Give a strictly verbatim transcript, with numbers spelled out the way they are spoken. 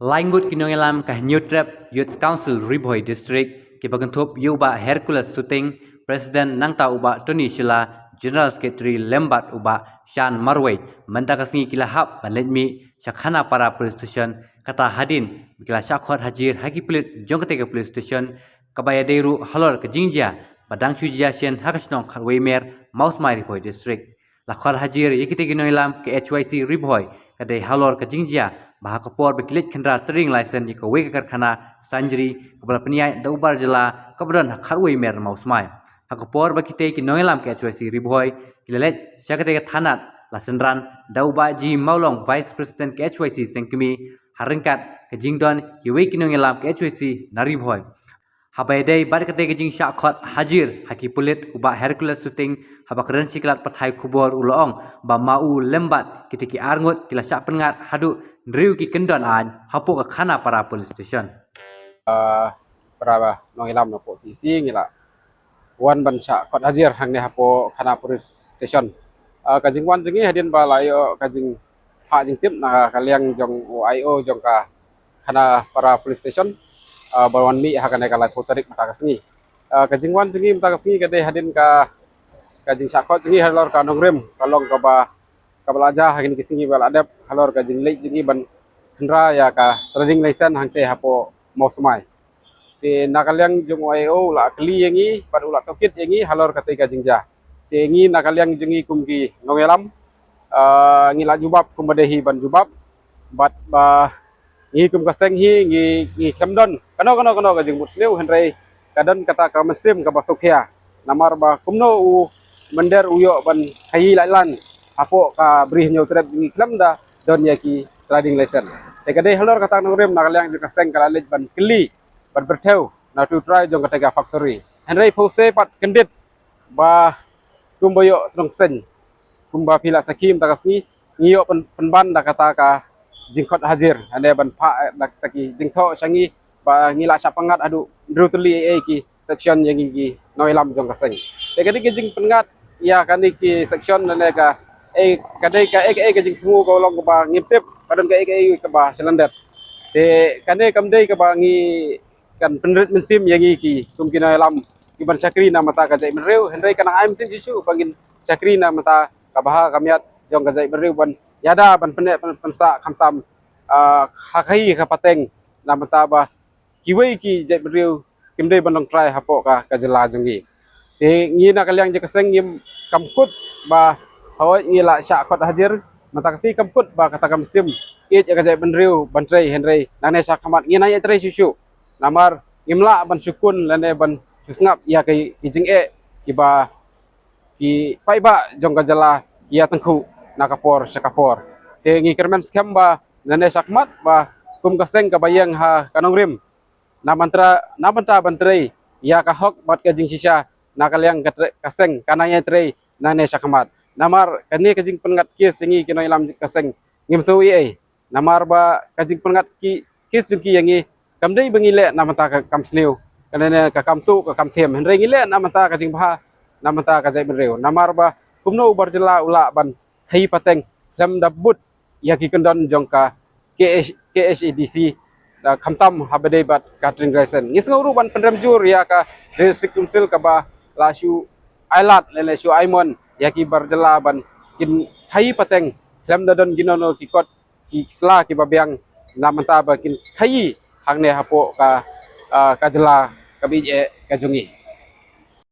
Laingut ki nongïalam ka Hynñiewtrep Youth Council Ri Bhoi District kiba kynthup ïa u Bah Hercules Suting, President, nangta u Bah Tony Shylla, General Secretary, lem bad u Bah Shan Marwei, mynta ka sngi ki la hap ban leit mih sha Khanapara Police Station, kata hadien ba ki la shah khot hajir ha ki pulit jong katei ka police station, kaba ïadei ruh halor ka jingjia ba dang shu jia shen ha ka shnong Khatwei Mer, Mawsmai, Ri Bhoi District. La khot hajir ïa kitei ki nongïalam ka H Y C Ri Bhoi ka dei halor ka jingjia ba ha ka por ba ki leit khynra trading license ïa kawei ka karkhana Sanjri kaba la pynïaid da u bar jylla kaba don ha Khatwei Mer, Mawsmai. Ha ka por ba kitei ki nongïalam ka H Y C Ri Bhoi ki la leit sha katei ka thanat, la synran da u Bah G Mawlong, Vice President ka H Y C Sengkmie, ha ryngkat ka jingdon kiwei ki nongïalam ka H Y C na Ri Bhoi. Haba ïadei bad katei ka jingshah khot hajir ha ki pulit, u Bah Hercules Suting, haba kren sha ki lad pathai khubor u la ong ba ma u lem bad kitei ki arngut ki la shah pynngat haduh hynriew ki kyndon aiñ hapoh ka Khanapara Police Station. Ah, para nongïalam napoh C E C ngi la wan ban shah khot hajir hangne hapoh Khanapara Police Station. Ah, ka jingwan jong ngi hadien ba la ïoh ka jingphah jingtip na ka liang jong u I O jong ka Khanapara Police Station, ah, ba wan mih ha kane ka laiphew tarik mynta ka sngi. Ah, ka jingwan jong ngi mynta ka sngi ka dei hadien ka, ka jingshah khot jong ngi halor ka nongrim ka long kaba, kaba la jia ha kine ki sngi ba la dep halor ka jingleit jong ngi ban khynra ïa ka trading license hangtei hapoh Mawsmai. Te na ka liang jong u I O u la kylli ïa ngi bad u la tohkit ïa ngi halor katei ka jingjia. Te ngi na ka liang jong ngi kum ki nongïalam, ah, ngi la jubab kumba dei hi ban jubab, bad ba ngi kum ka seng hi ngi, ngi khlem don kano kano kano ka jingmut sniew, hynrei ka don kata ka mynsiem kaba sngewkhia. Namar ba kumno u mynder u ïoh ban khaïi laitlan hapoh ka Ri Hynñiewtrep jong ngi khlem da don ïa ki trading license. Te ka dei halor kata ka nongrim na ka liang jong ka seng ka la leit ban kylli bad pyrthew na utu u trai jong katei ka factory. Hynrei phew se pat kyndit ba kumba ïoh tnong seng, kumba phi la sakhi mynta ka sngi, ngi ïoh pyn-, pynban da kata ka jingkhot hajir, hynrei ban phah, eh, da kata ki jingthoh sha ngi ba ngi la shah pynngat haduh hynriew tylli ei ei ki section ïa ngi ki nongïalam jong ka seng. Te ka dei ka jingpynngat ïa kane ki section lane ka, eh, ka dei ka, eh, ka, eh, ka jingthmu ka long kaba ngim tip ba don ka, eh, ka, eh, kaba shalyndet. Te kane kam dei kaba ngi kan pynrit mynsiem ïa ngi ki kum ki nongïalam ki ban shakri na bynta ka jaitbynriew, hynrei ka nang ai mynsiem shuh shuh ba ngin shakri na bynta ka bha ka miat jong ka jaitbynriew ban ïada ban pynneh pyn-, pynsah khamtam, ah, ha ka hi ka pateng na bynta ba kiwei ki jaitbynriew kim dei ban long trai hapoh ka, ka jylla jong ngi. Te ngi na ka liang jong ka seng ngim, kam kut ba hooid ngi la shah khot hajir, mynta ka sngi kam kut ba kata ka mynsiem ïeit ïa ka jaitbynriew ban trei, hynrei nangne shakhmat ngin nang ïatrei shuh shuh. Namar ngim lah ban shu kun lane ban shu sngap ïa ki, ki jingeh kiba ki paidbah jong ka jylla ki ïa tyngkhuh na ka por sha ka por. Te ngi kyrmen skhem ba nangne shakhmat ba kum ka seng kaba ïeng ha ka nongrim na bynta, na bynta ban trei ïa ka hok bad ka jingshisha na ka liang ka tre-, ka seng kan nang ïatrei nangne shakhmat. Namar kane ka jingpynngat kes ïa ngi ki nongïalam ka seng ngim sngew ei ei. Namar ba ka jingpynngat ki, kes jong ki ïa ngi kam dei ba ngi leh na bynta ka kam sniew, ka lane ka kam tuh ka kam them, hynrei ngi leh na bynta ka jingbha na bynta ka jaitbynriew. Namar ba kumno u bar jylla u lah ban khaïi pateng khlem da bud ïa ki kyndon jong ka K H, K H A D C, da khamtam haba dei bad ka trading license. Ngi sngew ruh ban pynrem jur ïa ka District Council kaba la shu ai lad lane shu ai mon ïa ki bar jylla ban kin khaïi pateng khlem da don kino kino ki kot ki sla kiba biang na bynta ba kin khaïi hangne hapoh ka, ah, ka jylla kaba ïeit ka jong ngi.